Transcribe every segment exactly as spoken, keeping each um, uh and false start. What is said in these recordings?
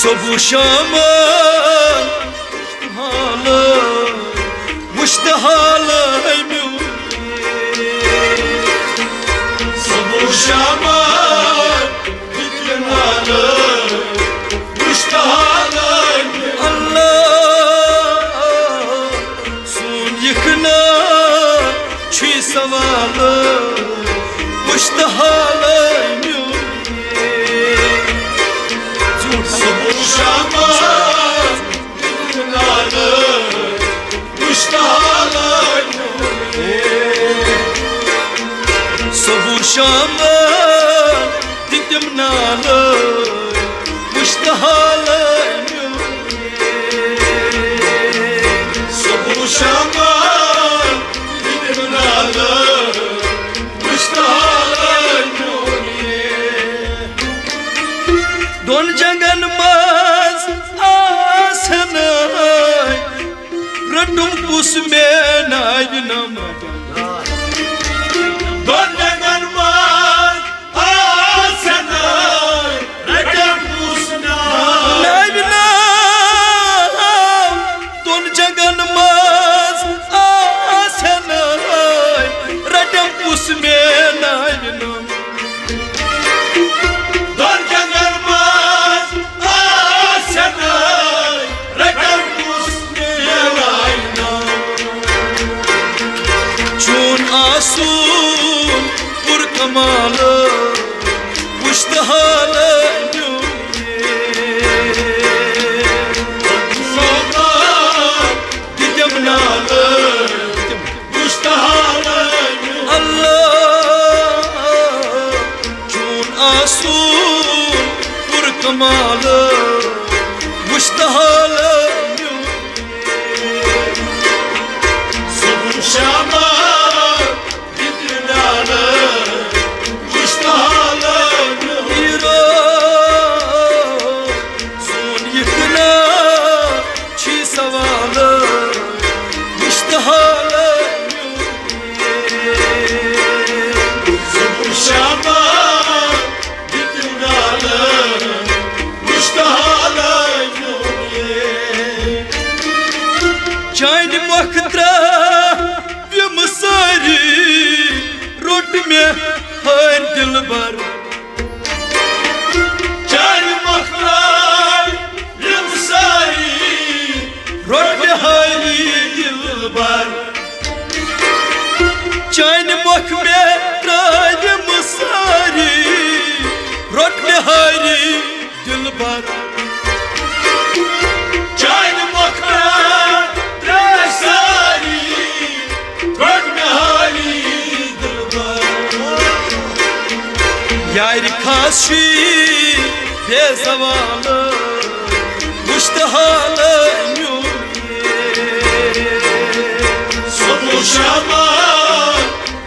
صبح شامن حالہٕ وٕچھتہٕ حالہٕ میون۔ صبح شامن حالہٕ وٕچھتہٕ حالہٕ میون۔ اللہ سون یہِ کنا چھُے سوالہٕ وٕچھتہٕ حالہٕ میون۔ صبح شامن صبح شامن دِتِم نالہٕ وٕچھتہٕ حالہٕ میون۔ صبح شامن دِتِم نالہٕ وٕچھتہٕ حالہٕ میون۔ دۄن جنگن منٛز آسن رٔٹُم کُس مےٚ ناوِ نم۔ دۄن جنگن منٛز آسن رٔٹِم کُس ناوِ نم۔ دۄن جنگن منٛز آسن رٔٹِم کُس مےٚ ناوِ نم۔ دۄن جنگن منٛز آسن رقم کُس میلایہِ نا۔ چون آسُن پُر کمال وٕچھتہٕ حال میون۔ دِتِم نالہٕ وٕچھتہٕ حال میون۔ اللہ چون آسُن پُر کمال وٕچھتہٕ حال میون۔ صبح شامن دِتِم نالہٕ وٕچھتہٕ حال میون۔ سون یہِ کنا چھی سوال وٕچھتہٕ حال میون۔ صبح شامن دِتِم نالہٕ وٕچھتہٕ حال میون۔ چانہِ مۄکھٕ ترٛاوِم سٲری، روٚٹ مےٚ ہٲرۍ دِلبر۔ چانہِ مۄکھٕ ترٛاوِم سٲری، روٚٹ مےٚ ہٲری دِلبر۔ چانہِ مۄکھٕ مےٚ ترٛاوِم سٲری، روٚٹ مےٚ ہٲری دِلبر۔ چانہِ مۄکھٕ ترٛاوِ سٲری، گۄڈٕ مےٚ ہٲری دِلبر۔ یارِ خاص چھُے بے زوال، وٕچھتہٕ حال میون۔ صبح شامن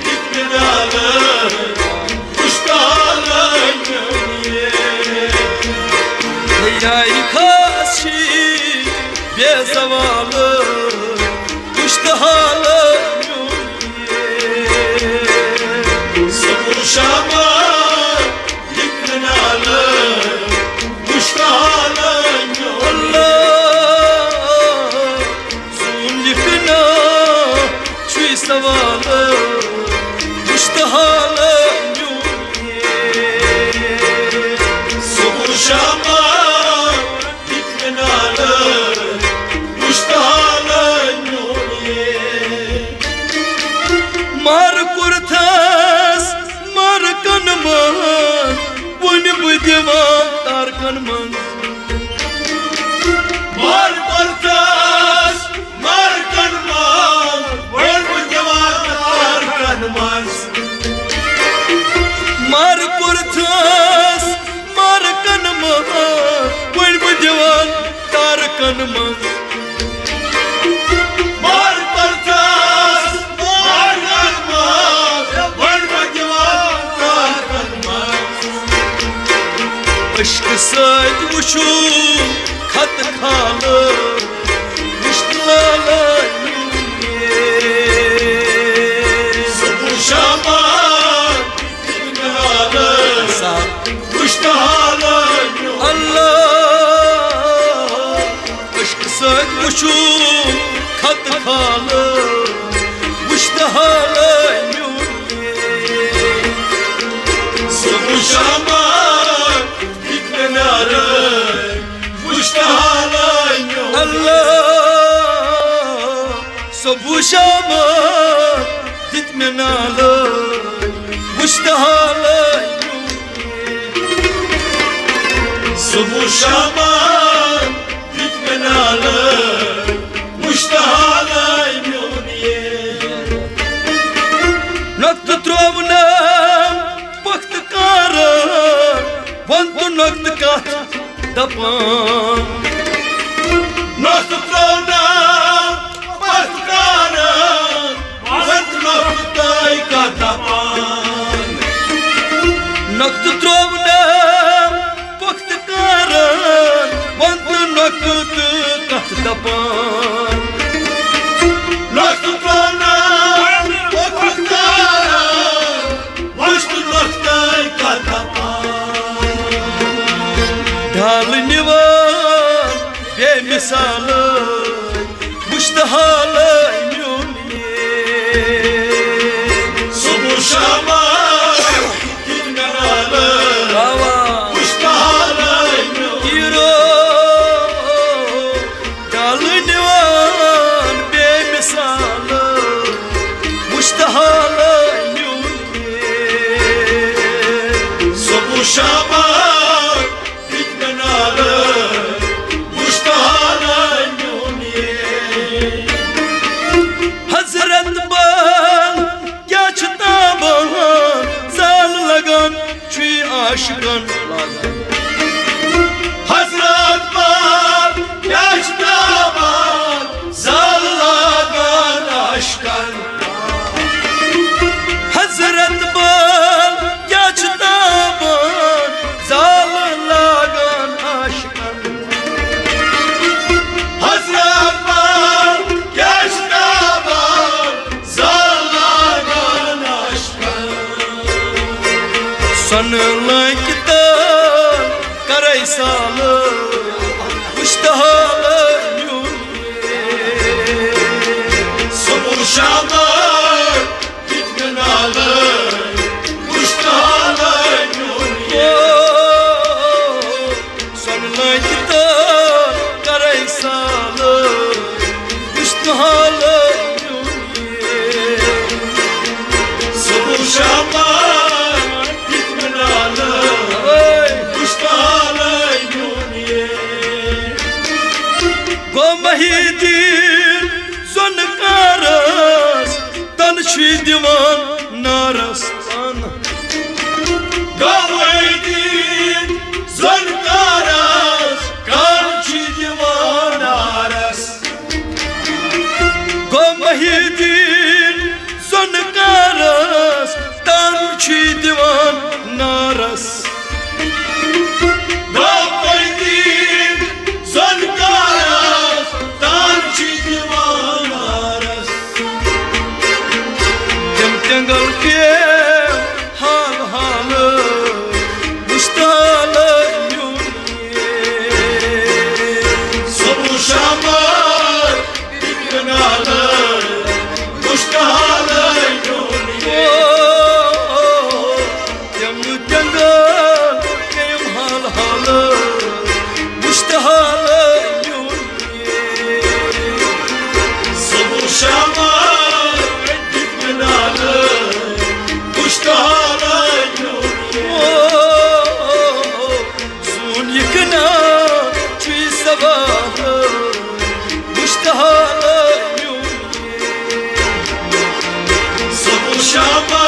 دِتۍ مےٚ نالہٕ، وٕچھتہٕ حال میون۔ یارِ خاص چھُے بے زوال، وٕچھتہٕ حال میون۔ صبح شامن دِتۍ مےٚ نالہٕ، وٕچھتہٕ حال میون۔ اللہ سون یہِ کنا چھُے سوال، وٕچھتہٕ حال میون۔ صبح شامن دِتۍ مےٚ نالہٕ، وٕچھتہٕ حال میون۔ مار کوٚرتھس مارکن منٛز، وُنہِ بہٕ دِوان تارکن منٛز۔ مار کوٚرتھس مارکن منٛز، وُنہِ بہٕ دِوان تارکن منٛز۔ مار کوٚرتھس مارکن منٛز، وُنہِ بہٕ دِوان تارکن منٛز۔ مار کوٚرتھس مارکن منٛز، وُنہِ بہٕ دِوان تارکن منٛز۔ عشقہٕ سۭتۍ وٕچھُن خط خالہٕ، وٕچھتہٕ حال میون۔ صبح شامن دِتۍ مےٚ نالہٕ، وٕچھتہٕ حال میون۔ اللہ چھُ خط خالہٕ وُچھتہٕ حالے میون۔ صبح شامہٕ دِتۍ مےٚ نعرٕ وُچھتہٕ حالے میون۔ اللہ، صبح شامہٕ دِتۍ مےٚ نعرٕ وُچھتہٕ حالے میون۔ صبح شامہٕ دِتۍ مےٚ نعرٕ وُچھتہٕ حالے میون۔ نۄقطہٕ ترٛوونم پۄختہٕ کارن، وۄنۍ تہٕ نۄقطہٕ کتھ دپان۔ نۄقطہٕ ترٛوونم پۄختہٕ کارن، وۄنۍ تہٕ نۄقطہٕ تۄہہِ کتھ دپان۔ نۄقطہٕ ترٛوونم پۄختہٕ کارن، وۄنۍ تہٕ نۄقطہٕ کتھ دپان۔ نۄقطہٕ ترٛوونم پۄختہٕ کارن، وۄنۍ تہٕ نۄقطہٕ تۄہہِ کتھ دپان۔ ڈھالہٕ نِوان بے مثالہٕ وُچھتہٕ حالے میون۔ صبح شامہٕ دِتۍ مےٚ نعرٕ واہ واہ۔ وُچھتہٕ حالے میون۔ تیٖرو ڈھالہٕ نِوان بے مثالہٕ وُچھتہٕ حالے میون۔ صبح شامہٕ دِتۍ مےٚ نعرٕ وُچھتہٕ حالے میون۔ حضرت بل کیٛاہ چھُ تابان، زال لگان چھُے عاشقن لاگان۔ حضرت بل کیٛاہ چھُ تابان، زال لاگان عاشقن۔ حضرت بل کیٛاہ چھُ تابان، زال لاگان عاشقن۔ حضرت بل کیٛاہ چھُ تابان، زال لاگان عاشقن۔ سۄنہٕ لٲنٛگۍ تہٕ کرے سالہٕ وُچھتہٕ حالے میون۔ صبح شامہٕ دِتۍ مےٚ نعرٕ وُچھتہٕ حالے میون۔ سۄنہٕ لٲنٛگۍ تہٕ کرے سالہٕ وُچھتہٕ حالے میون۔ صبح شامہٕ دِتۍ مےٚ نعرٕ وُچھتہٕ حالے میون۔ گوٚو محی الدین زۄنہٕ کارس تن چھُے دِوان نارس تن۔ گوٚو محی الدین زۄنہٕ کارس تن چھُے دِوان نارس۔ گوٚو محی الدین زۄنہٕ کارس تن چھُے دِوان نارس۔ گوٚو محی الدین زۄنہٕ کارس تن چھُے دِوان نارس۔ تِم تٮ۪نٛگل پے حال حالہٕ وُچھتہٕ حالے میون۔ صبح شامہٕ دِتۍ مےٚ نعرٕ وُچھتہٕ حالے میون۔ تِم تٮ۪نٛگل پے حال حالہٕ وُچھتہٕ حالے میون۔ صبح شامہٕ دِتۍ مےٚ نعرٕ وُچھتہٕ حالے میون۔ سون یہِ کنا چھُے سوال وُچھتہٕ حالے میون۔ صبح شامہٕ